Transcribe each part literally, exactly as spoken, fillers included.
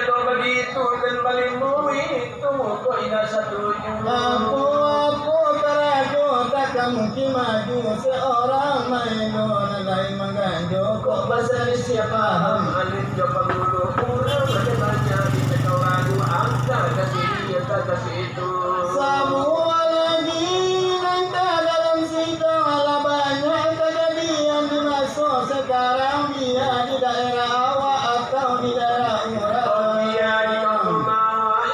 Kalau bagitu, kan paling buih tu kok indak satuju. Apo-apo karajo takkan mungkin maju, seorang maelo nan lain mangganjo. Kok pasal sia paham? Alim jo pangulu, urang banyak-banyak dicakau ragu, angka ka sini, angka ka situ. Samua lagi nan ka dalam sidang, alah banyak kajadian di maso sakarang, bia di daerah awak atau di daerah urang. Bia di kampuang awak,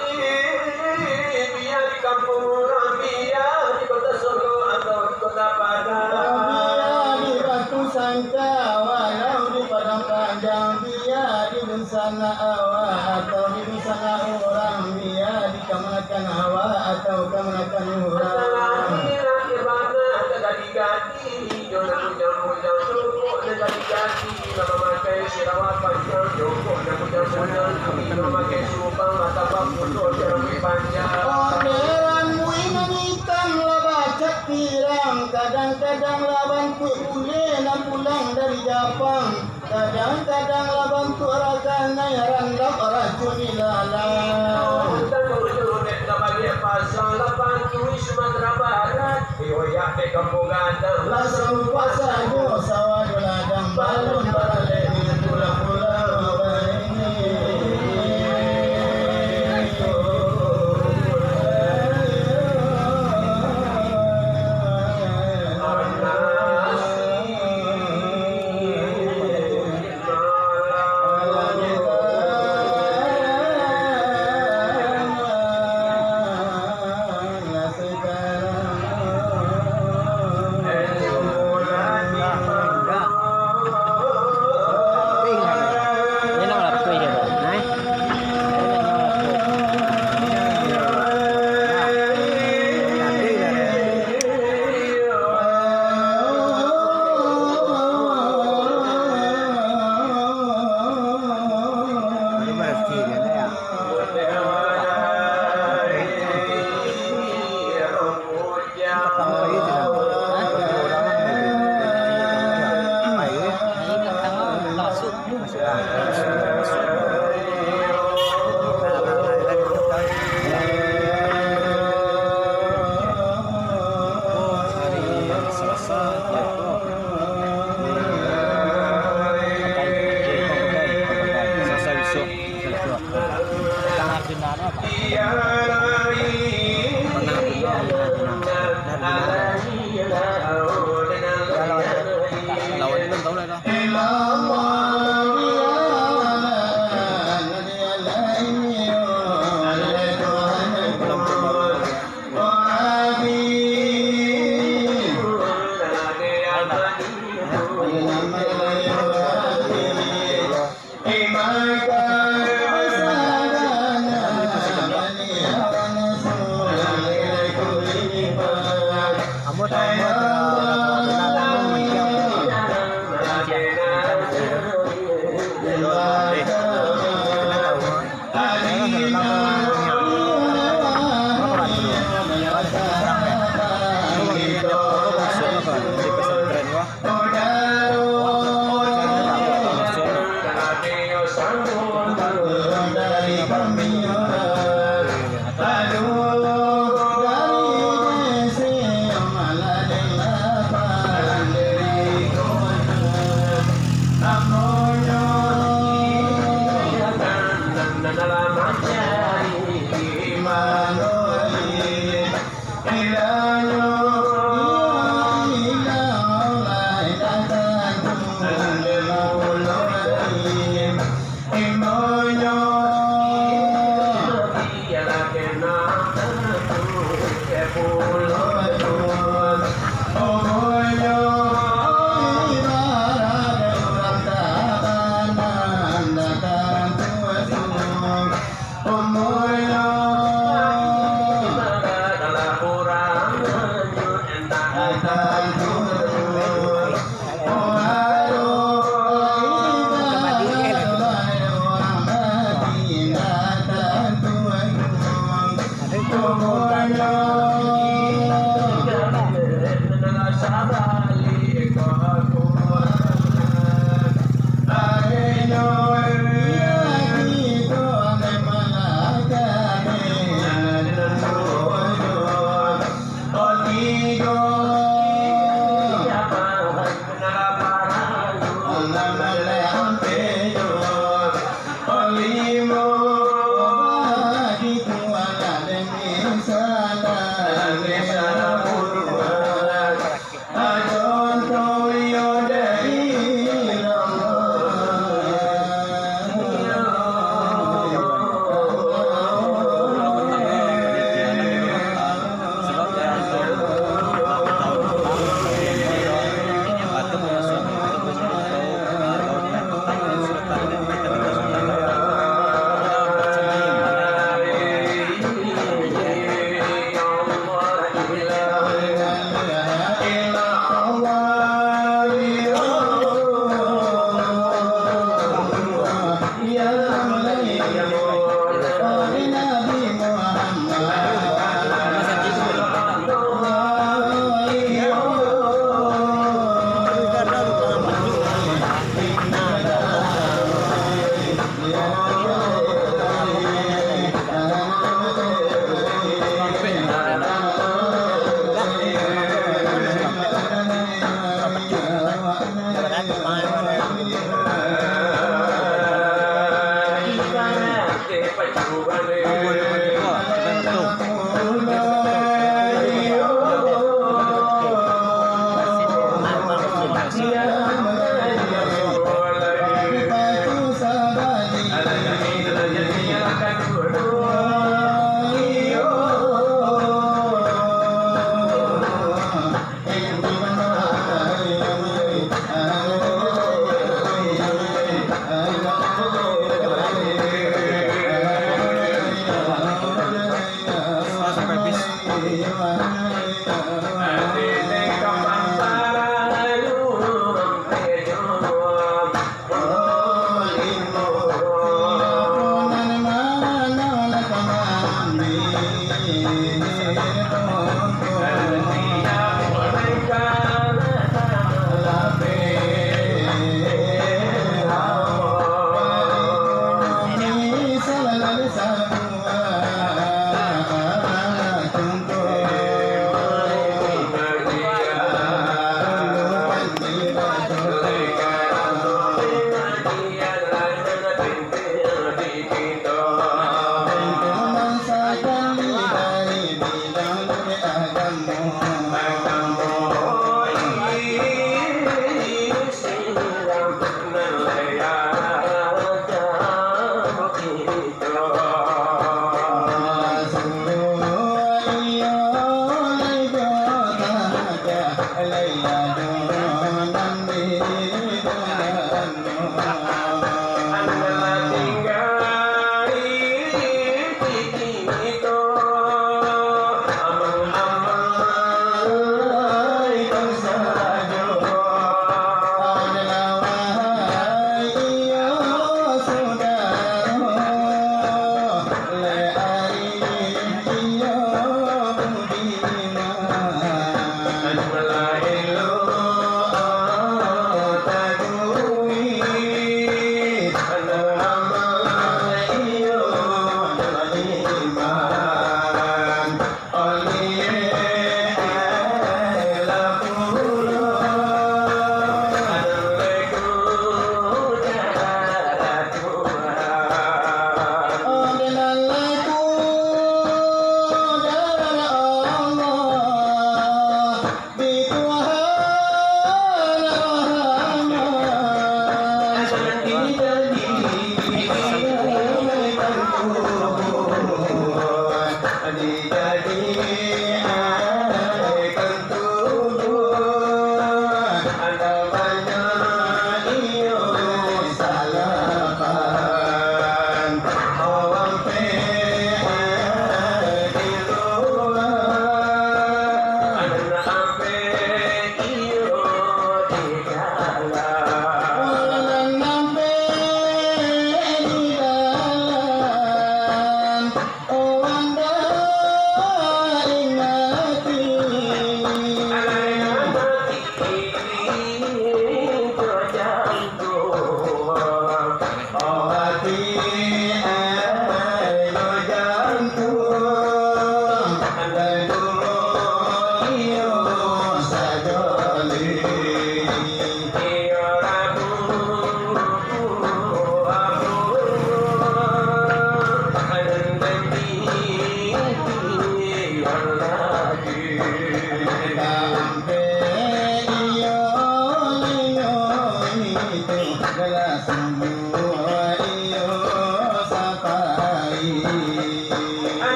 bia di kampuang urang, bia di Kota Solok atau di Kota Padang. Bia di Batu Sangka, walau di Padang Panjang, bia di dunsanak awak atau di dunsanak urang, bia di kamanakan awak atau kamanakan urang. Masalah ni lah di bana tagadi-gadi, jo nan bujang-bujang, cukuik nan gadi-gadi, nan mamakai sirawa panjang, cukuik nan bujang-bujang, nan mamakai subang, martabak, putuih, jo rambut panjang. Orderan buih nan itam lah bacak pirang, kadang-kadang lah bantuak bule nan pulang dari Japang. Kadang-kadang lah bantuak rakanai randap racun ilalang. Lah sarupo sajo sawah jo ladang, balun baralek pulang-pulang baini.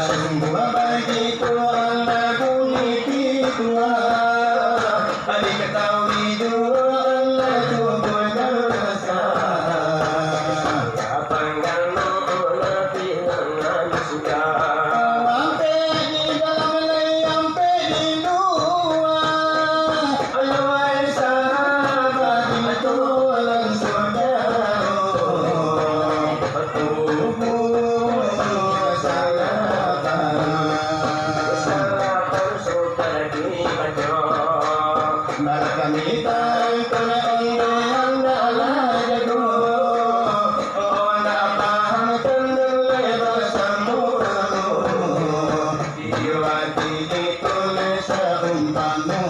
Sungguah baitu Allah bunyi pituah, diketahui juo Allah tu kuasa. Ampek di dalam lai, ampek di lua. Ayo, wahai sahabat, itu langsung jauh. Tubuh salah paham. Salah paham sudah dibaco. Malah kami tangkal onde nan dak lah jago. Oh, nak paham tandang lai basamo-samo. Iyo ati itu lai saumpamo.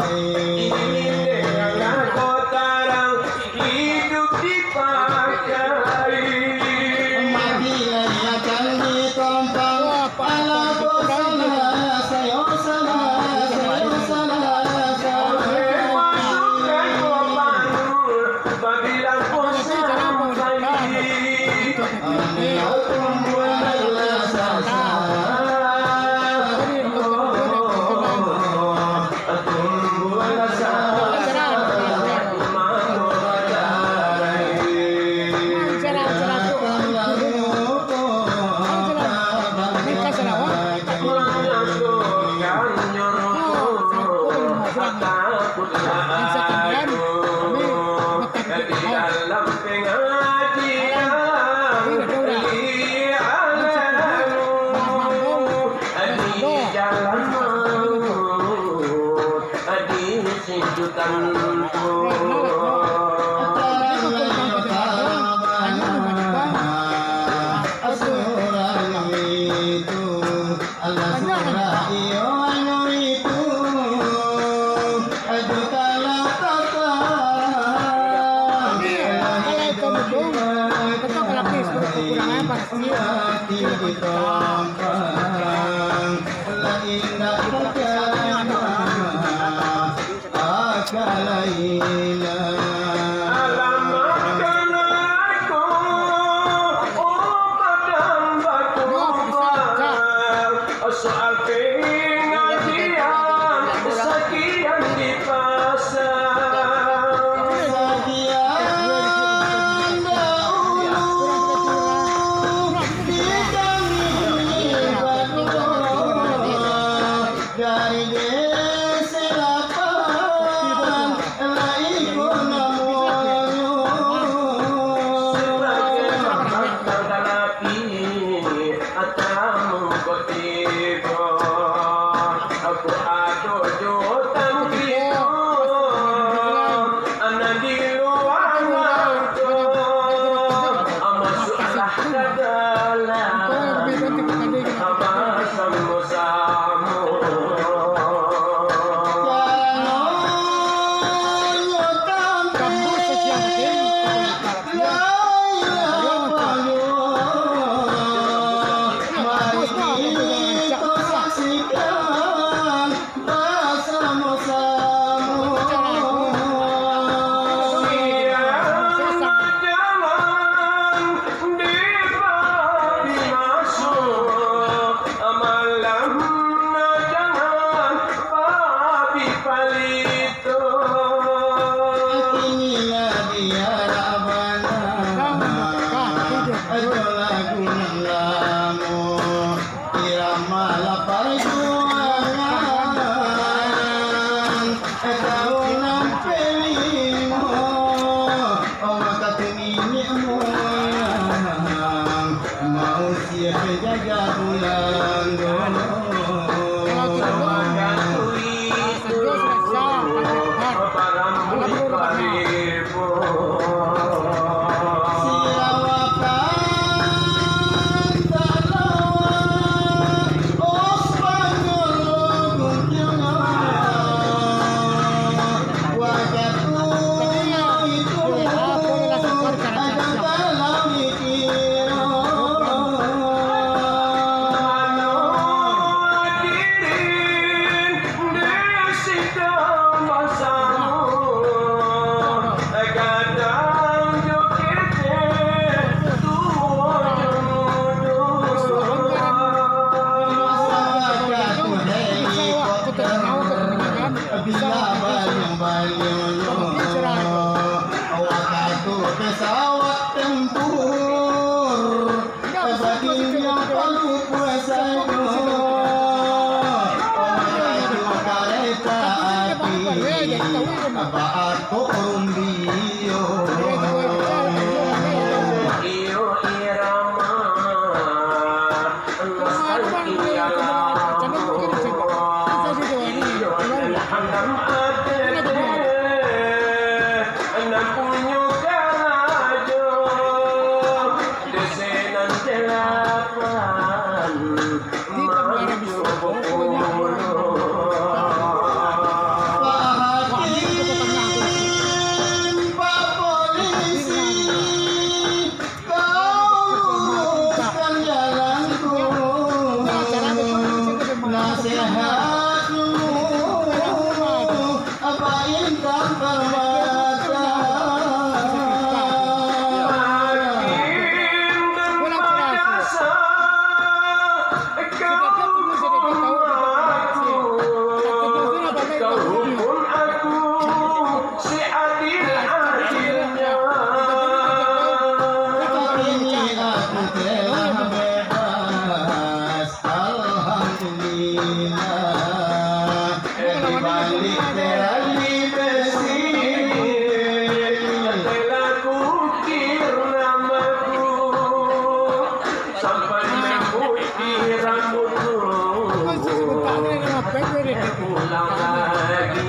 Ini dengan tarang hidup dipakai. Mati lai akan ditompang. Alah, bosanlah, sayo salah, sayo salah, salah. Masukkan lubang, babilang bosan. Di dalam pengajian, di alam, di jalan, di situ tanpa. Surah itu, Allah surah iyo anu itu, aduh kalah kata. Kalau itu mendung, tetap lapis, kekurangan pasti. Mati di tompang, lain dak percaya. Akalaina. Alamak, kanako umat hamba kubar. Soal pengajian sakian di pasar. Sakian dahulu di kami. Korumbio. Iyo irama nostalgia lamo. Iyo nan handam ateh, nan punyo karajo, dese nan delapan. Nasihat dulu, Bapak Intan Permata. Hakim dan Madrasah, kau aku, kau hukum aku, seadil-adilnya. Kini aku telah bebas. Alhamdulillah, di balik tali besi, telah kuukir namaku, sampai putih rambutku, pulang lagi.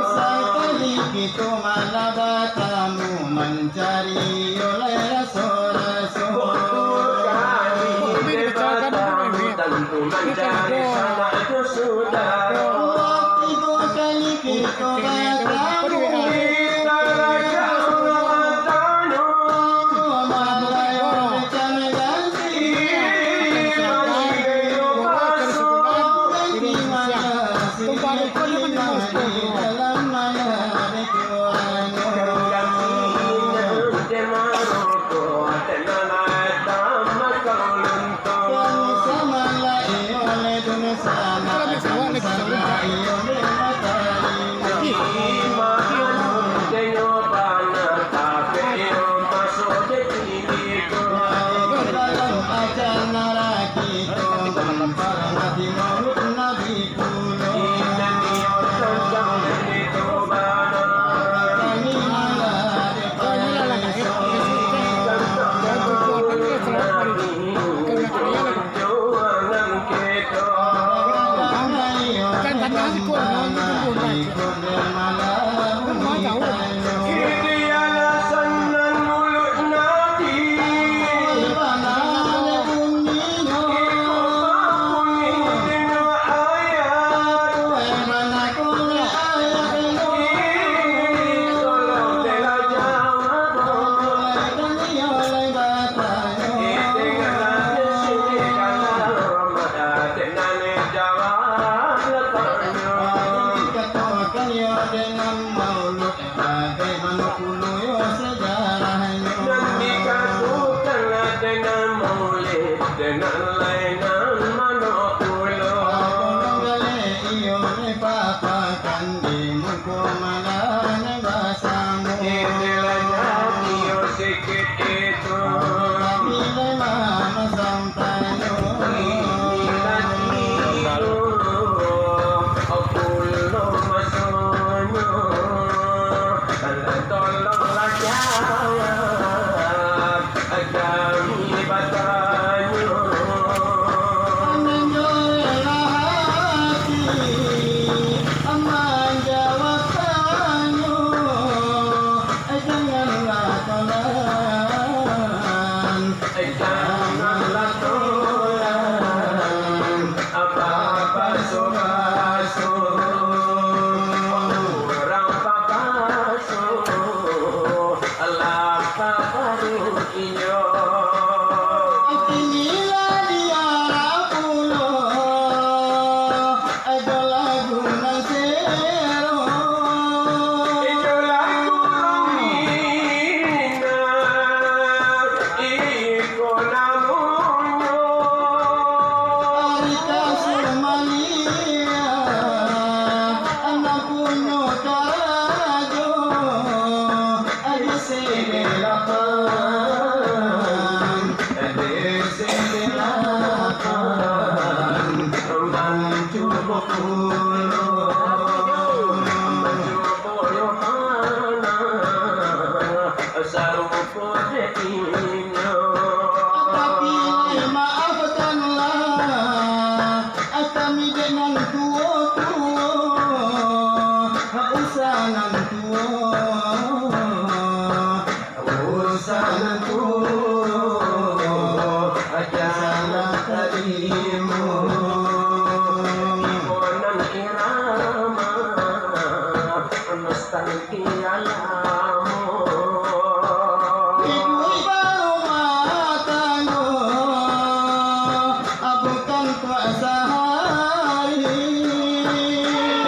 Sakali kito malah batamu, mancari oleh raso-raso. Kok tu kami dibatamu, tantu mancari sanak jo sudaro. Kok tigo kali kito batamu, kita raja urang tanyo, malah yo can ganti, masih yo paso ganti malah. Nan dikatokan dengan maulid, dengan lainan mano pulo. Iyo ni papakan di muko malah basamo. Inilah jadi yo sikit itu. Inilah mano sampai. Janganlah tolak. Anak lah tulang, apa basuh-basuh, urang babasuh, lah babaru inyo. Kini lah diarah pulo, ajo lagu nan sero. Ijo lagu urang Minang, iko namonyo. Ari kasur malia, anak punyo karajo, ari sini lapang. Di sisi lapan, mancubo pulo, mancubo yo panah, sarupo dek inyo. Tapi lai maafkanlah kami dek nan tuo-tuo, usah nan tuo. Urusan tu, jangan tarimo. Ibo nan irama, nostalgia lamo. Iduik barumah tanggo, bukan tuak sahari.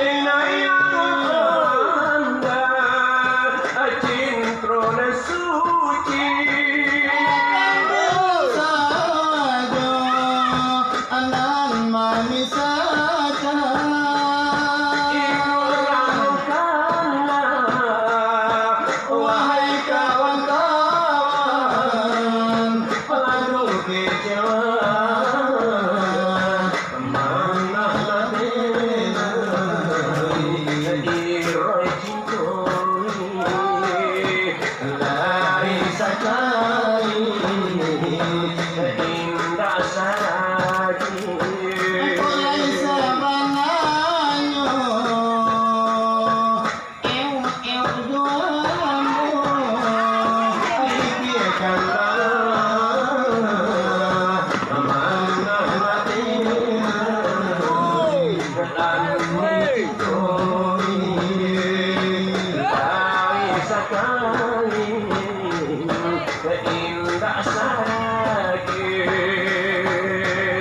Inai anda, cintro nan suci. Sajo nan mamisahkan. Ikurangkanlah, wahai kawan-kawan. Aduh kecewa, manah lah denai, iroi cinto lai sakali, indak salagi. Lai sabananyo.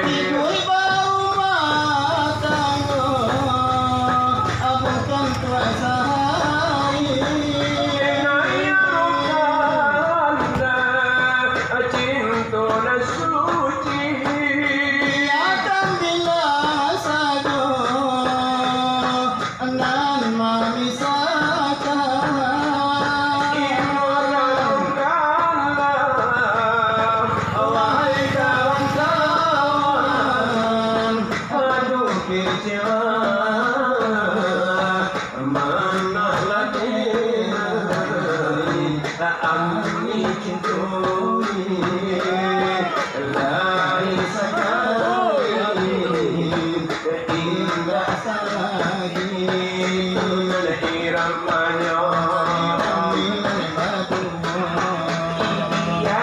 Iduik barumah tanggo, bukan tuak sahari. Cinto nan suci. Biakan bila sajo nan mamisahkan. Ikurangkanlah, wahai kawan-kawan, aduh kecewa, manah lah denai, ami cinto lai sakali. Indak salagi iramanyo.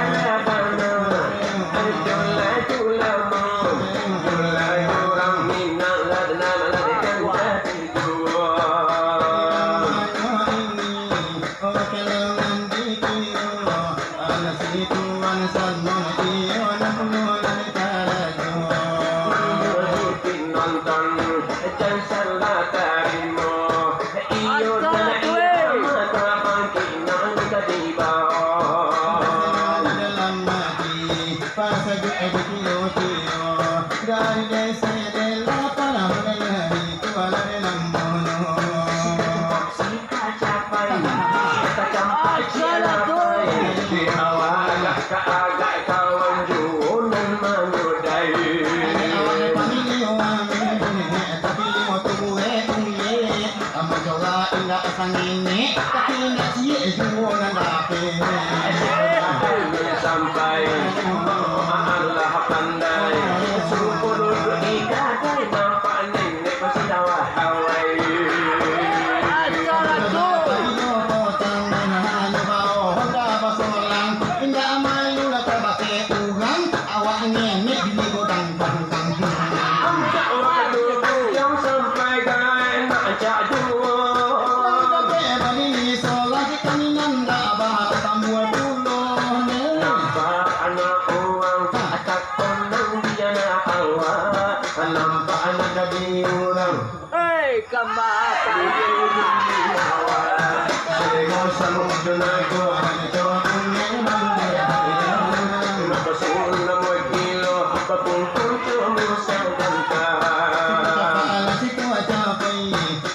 Iyo bana, jo lagu lamo, jo lagu urang Minang lah nan lah dikandak juo. Oke, lengan dikiro, anak si tuan sanon iyo nak mulai karajo. Nonton, jan salah tarimo. Iyo, dan iyo, mata bangkit nan ka dibawa. Dalam hati, pasajuak dikiro-kiro. Dari desa Dela, palang menari, kuala dalam mono. Sita capai, sita campai, sita capai. Di awak ka agak kawan juo nan manyodai. Awak pamilih wang, tapi waktu buek buek. Amak jola indak sangini, tapi indak ciek juo nan dapek. Sampai Allah pandai, supo duduak di Hei, kama apa?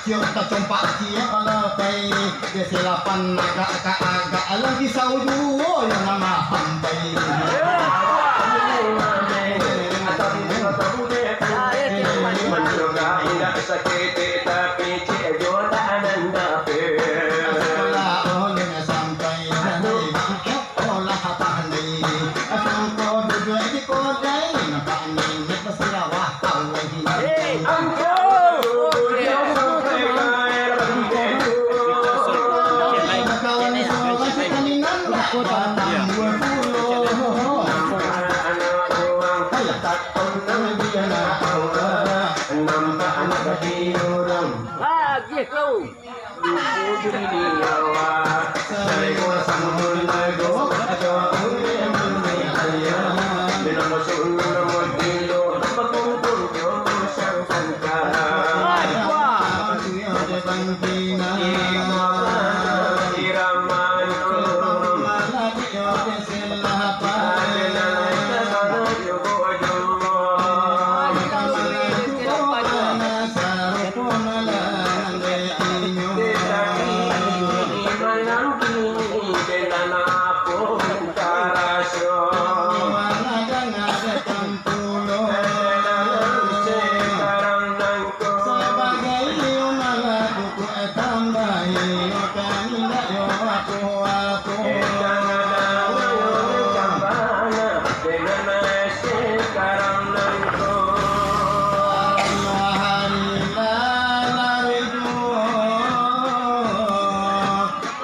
Siok tacompak, siok lapeh, di silapan agak-agak, lagi saudu, yo nama hampai. Sakolah ulun sampai, olah pandai, sangko duduak di kodai, nampak ni. Lagi tu.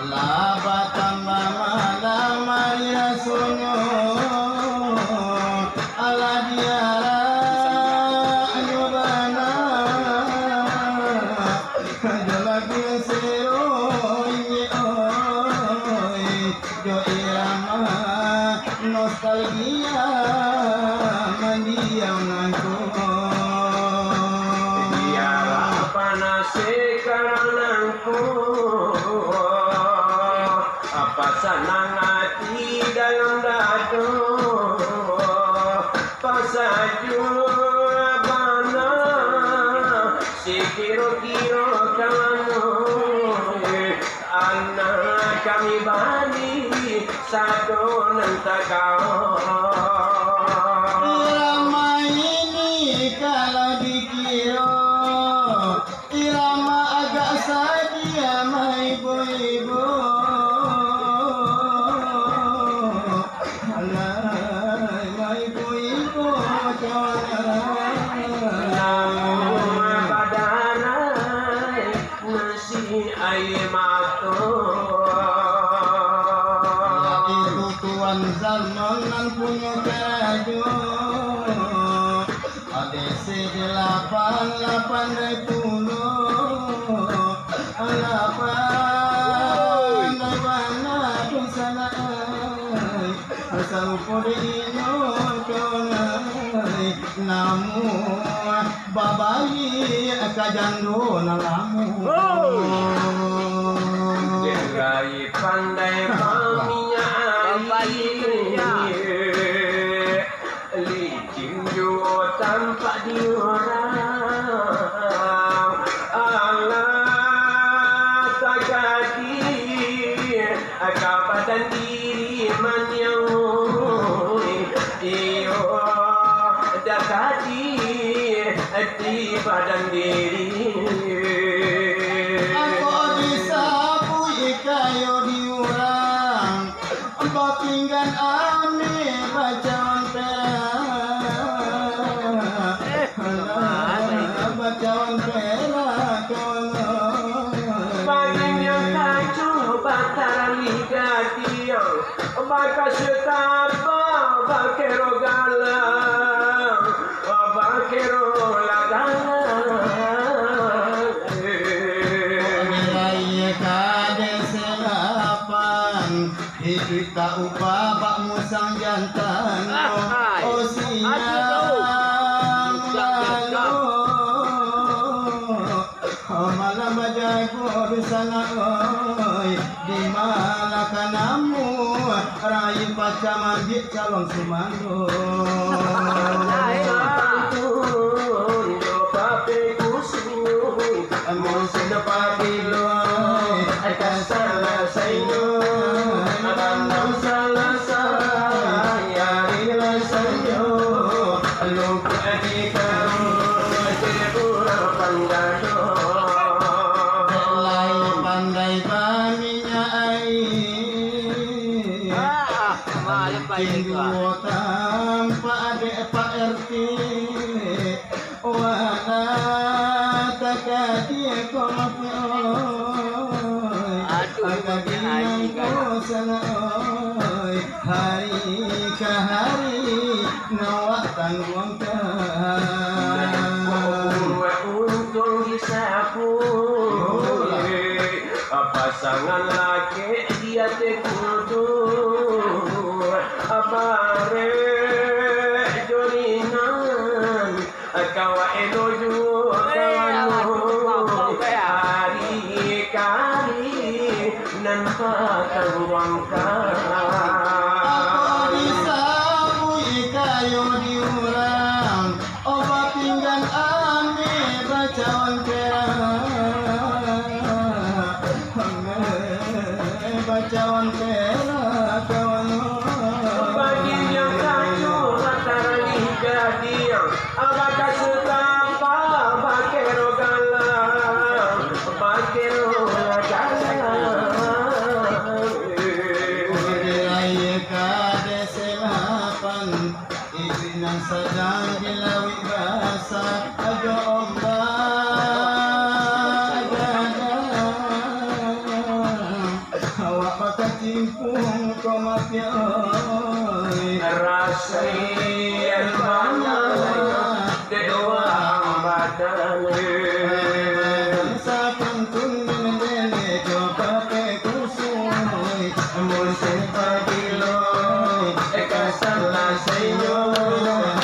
Lah batambah malam ari rasonyo, alah diaraknyo bana, jo lagu sero ini, oi, jo irama nostalgia mandiang nangko. Biarlah panas sekarang nangko, apa sanang hati dalam dado, pasajuak bana, sikiro-kiro kalano, anak kami bani sado nan tagak. Ramai ni kalau dikiro, irama agak sadia maibo-ibo. Alah, maibo-ibo, kawan. Namun badanai nasi air mato. Itu Tuan Zalman nan punyo karajo. A D C delapan lapan dari pulo. Lapan dari bana pun salah ai. Sarupo dek inyo kawan ai. Namun babaliak ka jando nan lamo. Dek lai pandai paminyak aia. Licin juo tampak di urang. Alah, tagadi ka badan diri maniau. Iyo, tagadi di badan diri. Angkau disabuik kayo di urang. Bapinggan ameh bacawan perak. Bacawan perak. Padinya kaco batarali gadiang. Bakasutapa bakero galang. Bakero lagalang. Nilai kade selapan. Iduik tak ubah bak musang jantan. Ah, hai. Oh, siang malam. Sanak oi, di ma lah ka namuah, rayi pacah mambiak calon sumando. Musim pagilo, ka salasainyo, abang salasai, ari lah sanjo, lumpua di karuah, urang pandado. Lai pandai baminyak aia. Ah, ah, malam pagi tu, ah. Tinggu tampak dek Pak R T. Wala takadie ko mati oi. Aduh, agak mati ginang aia, ko kan? Sanak oi. Hari ka hari, nan wak tangguangkan. Untuang di sapu, pasangan laki di ateh kudu, barek jo dinan. Kawa elo juo, eh, kawa alah, nu, bapak, ya. Ari ka ari, nan patangguangkan. Apo disabuik kayo di urang, oba pinggan ameh bacawan perak. Ameh bacawan perak, kawan. Bagi yang kacau, batarang gading. Abah ka sutapa, bakero galang, bakero galang. Dirayek ka desa lapan, iduik nan sadang di lauik basa, ajo ombak gadang. Awak bakacimpuang ko mati oi. Rasai banyak dek urang badan. Sapantun dendele jo pakai kusui. Musim pagilo, eka salasai nyo.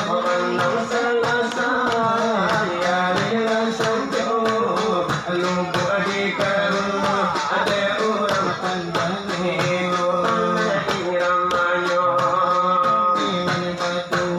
Urang nan salasai, ari lah sanjo. Lumpua di karuah, ade urang pandai. Itu pandai iramanyo. Di mano batu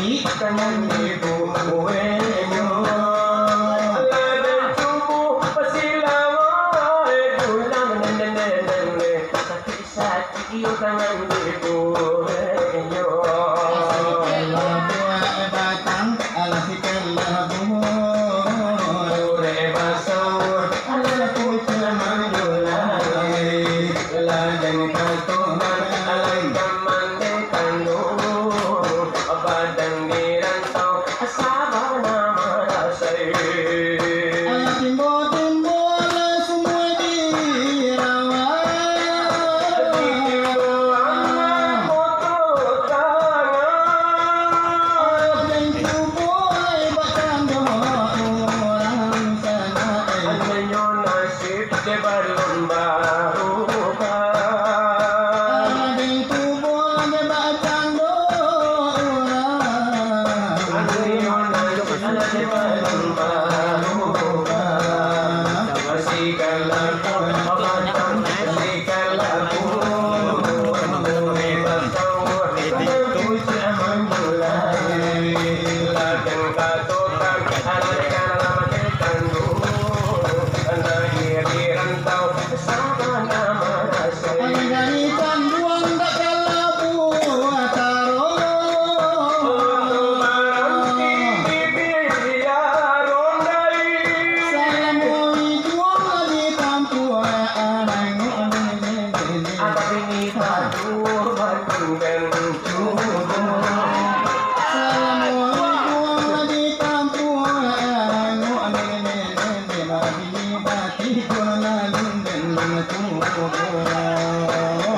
Tangan ibu kuehnyo. Ladang cubo pasilawai bulan nene-nene. Sakik-sakik iyo tangan ibu kuehnyo. Alah si kalabuah batang, alah si kalabuah. Urek basau, alah pucuk manjulai. Ladang katuban, alah ikan mande tanduang. Badan di rantau, sabana marasai. Alah timbo-timbo, alah sumua dirawat. Ditimbo anak moto tangan. Alah den cubo, alah bak tando urang sanak. Anyo nasib Sabalun barubah. Alah den cubo lagi bak tando urang. Anyo nasib sabalun barubah. Sigala pun batang, sigala pun bebas. Ladang katuban, alah ikan mande tanduang. Alah dari tanduang dak kalabuah taro. Salamo iduang ditampuah, nengok nene. Salamo iduang ditampuah, nengok nene. Bini batigo nan den mangaku.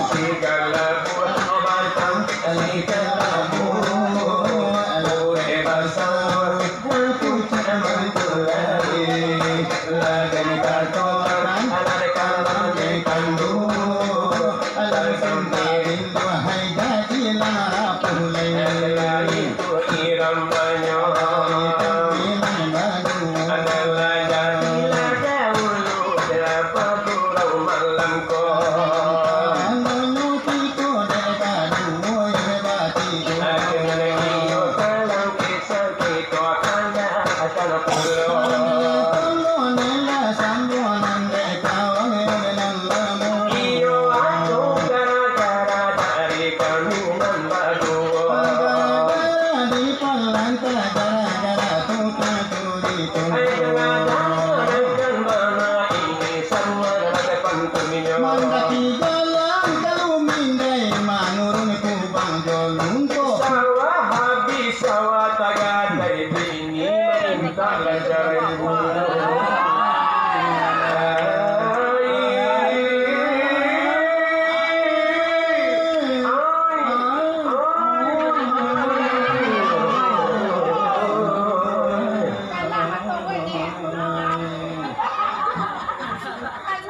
Sigala buah batang, sigala buah, urek basau, nan pucuk manjulai. Ladang katuban, alah katuban tanduang, alah sampai rindu, hai jadilah rapuh lai. Iramanyo adalah jadilah dahulu, berapa gurau malam ko. Akhirnya iyo dalam kisah kito, kanda akan pulo. Iyo ajo gara-gara dari kami nan baduo. Gara-gara dipalanta, gara-gara tukang curito. Ai, gara-gara bana ini, samua dalam pantunnyo. Mandaki jalan ka Lumindai, manurun Kubang Jolung.